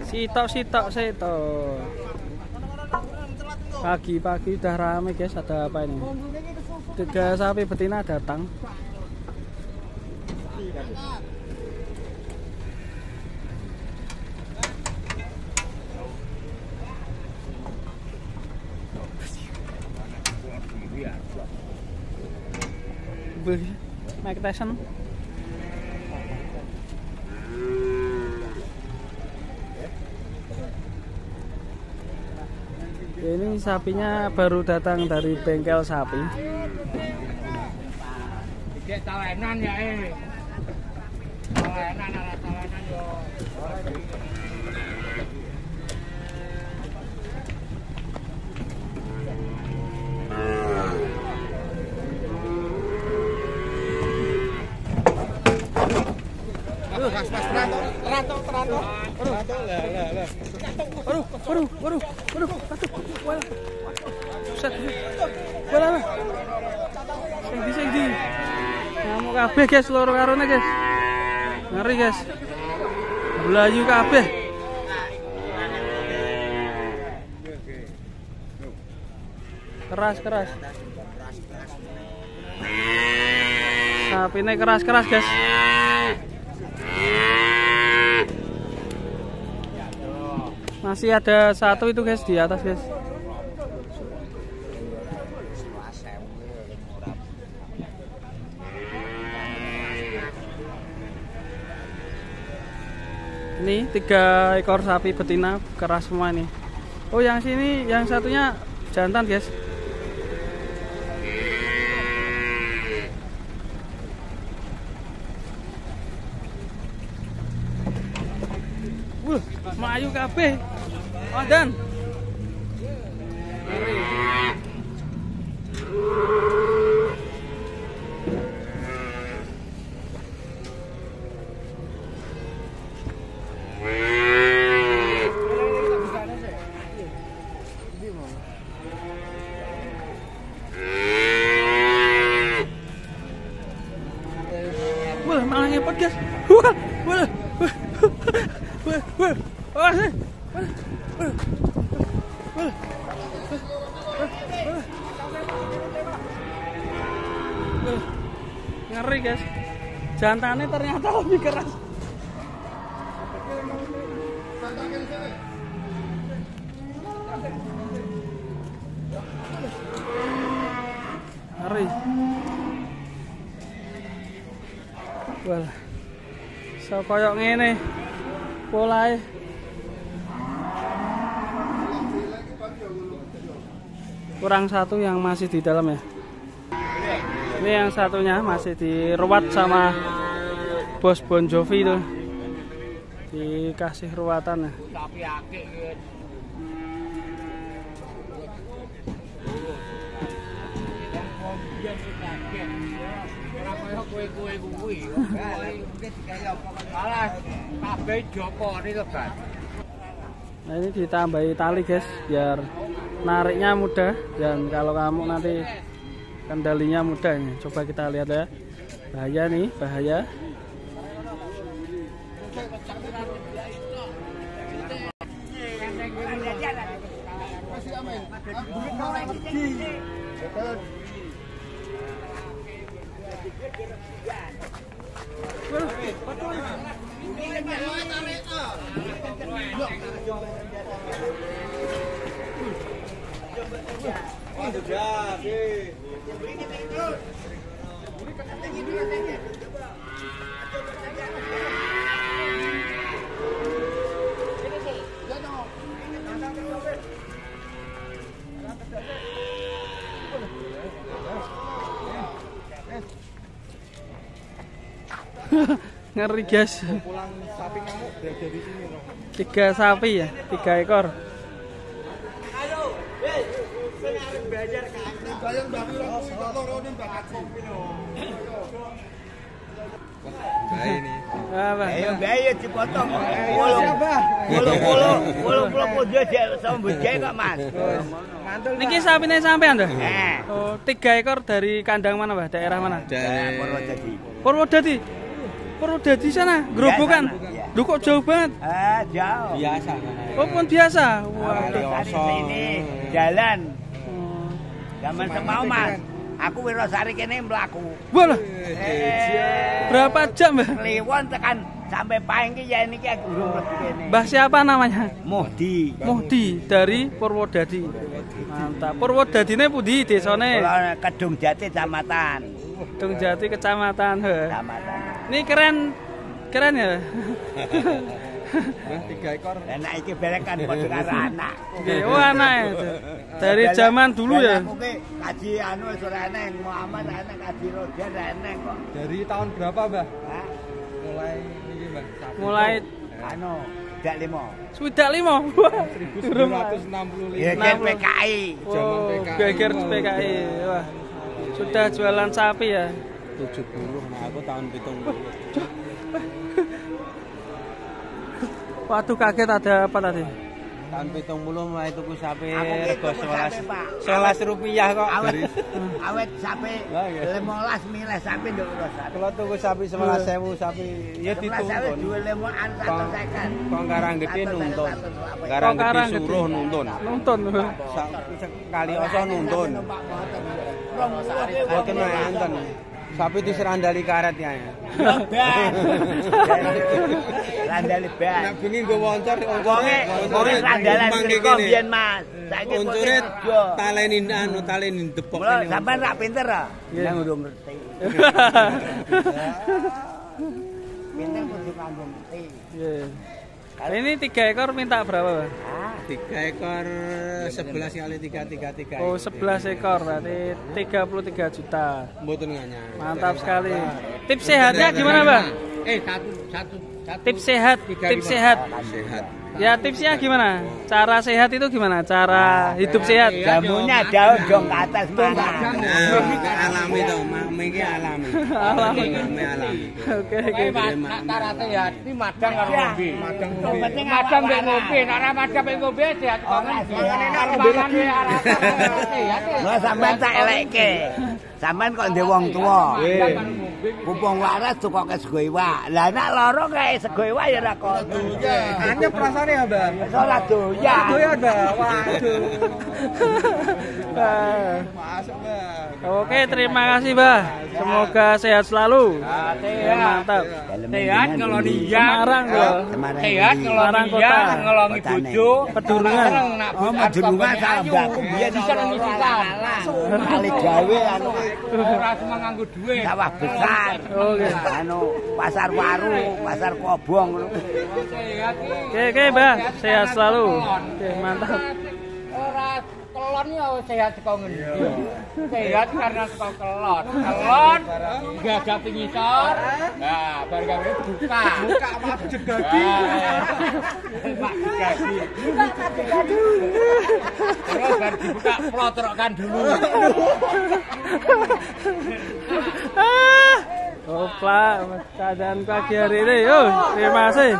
Sitok-sitok sitok. Pagi-pagi udah rame guys, ada apa ini? 3 sapi betina datang. Mike Tyson. Ini sapinya baru datang dari bengkel sapi. Aduh, walah. Buset. Walah. Sing di. Ngamuk kabeh guys, loro karone guys. Ngeri guys. Mlayu kabeh. Keras-keras. Sapine keras-keras guys. Masih ada satu itu guys di atas guys. Ini 3 ekor sapi betina keras semua nih. Oh yang sini yang satunya jantan guys. Wuh, melayu kabeh. Oh, dan. Wah, malah ngepot, guys. Wah, wah, wah. Wah, wah. Wah, wah. Wah. Wah. Ngeri, guys. Jantannya ternyata lebih keras. Ngeri. Wah. So koyok ngene polae. Kurang satu yang masih di dalam ya. Ini yang satunya masih diruat sama bos Bon Jovi itu. Dikasih ruatan ya. Nah ini ditambahi tali guys biar nariknya mudah dan kalau kamu nanti kendalinya mudah ini. Coba kita lihat ya. Bahaya nih, bahaya. Ngeri guys. Pulang sapi ngamuk berada di sini. 3 sapi ya, 3 ekor. Ayo bayar dipotong. 80 kok Mas. Niki sapine sampean ta? Oh, 3 ekor dari kandang mana, Mbah? Daerah mana? Dari Purwodadi. Purwodadi. Purwodadi sana, Grobogan. Lho kok jauh banget? Jauh. Biasa. Oh, pun biasa. Wah, sini jalan. Zaman semau, Mas. Aku Wirosari kene mlaku. Walah. Berapa jam, Mbah? Kliwon tekan sampai Paing ki ya niki aku urung mlebu kene. Mbah siapa namanya? Muhdi. Muhdi dari Purwodadi. Mantap. Purwodadine pundi desane? Kedung Jati Kecamatan. Kedung Jati Kecamatan. Kecamatan. Ini keren. Keren ya? Nah, 3 ekor. Lah iki berek kan padha karo anak. Nggih, oh anak itu. Dari zaman dulu ya. Aku ki kaji anu wis ora eneng, Muhammad enek, kaji Rodia ora eneng kok. Dari tahun berapa, Mbah? Hah? Mulai niki, Mbah. Mulai anu 65. 65. 1965. Geger PKI. Zaman PKI. Geger PKI. Wah. Sudah jualan sapi ya. 70, nah aku tahun 70. Waduh kaget ada apa tadi? Tahun 70 mulai tuku sapi rego 11 rupiah kok. Awet sapi 15 milih sapi nduk Wirosari. Kalau tuku sapi 11.000 sapi ya dituntun. 25 Kok Karang Gede nuntun. Karang Gede suruh nuntun. Nuntun. Kali oso nuntun. Boten enten. Sapi diserandali karet ya. Ban. Randali ban. Nek bengi nggo woncor wonge randalan kok biyen Mas. Saiki oncore taleni anu taleni depok kene. Sampeyan rak pinter ah. Nang urung ngerti. Pinter kudu kanggo ngerti. Nggih. Ini 3 ekor minta berapa, Pak? 3 ekor 11 kali 3 3 3. Oh, 11 ekor berarti 33 juta. Mboten nganyar. Mantap sekali. Tips sehatnya gimana, Bang? 1 1 Tips sehat, tips sehat. Sehat. Ya, tipsnya gimana? Cara sehat itu gimana? Cara hidup sehat. Jamunya daun dong ke atas mana? Alami to, mame iki alami. Alami. Mame alami. Oke, oke. Nek sehat iki madang karo ngombe. Madang ngombe. Madang mbek ngombe, nek ora madang mbek ngombe sehat banget. Lah sampean tak elekke. Sampean kok ndek wong tuwa. Mumpung waras tukoke sego iwak. Lah nek lara kae sego iwak ya ora kono. Anyep rasane ya, Mbah. Wis ora doyan. Doyan, Mbah. Waduh. Masuk, Mbah. Oke, terima kasih, Mbah. Semoga sehat selalu. Mantap. Sehat ngeloni Semarang lho. Sehat ngeloni ngeloni bojo, Pedurungan. Oh, Pedurungan sak mbahku biyen bisa ngisikan. Kali gawe anu ora cuma nganggo dhuwit. Sawah besar. Oke. Anu pasar Waru, pasar Kobong ngono. Oke, oke, Mbah. Sehat selalu. Oke, mantap. Ora kelon ya sehat saka ngendi. Sehat karena saka kelon. Kelon gagap ngisor. Nah, bar gawe buka. Buka madeg dadi. Mak dadi. Terus bar dibuka plotrokan dulu. Oplak keadaan pagi hari ini. Yo, terima kasih.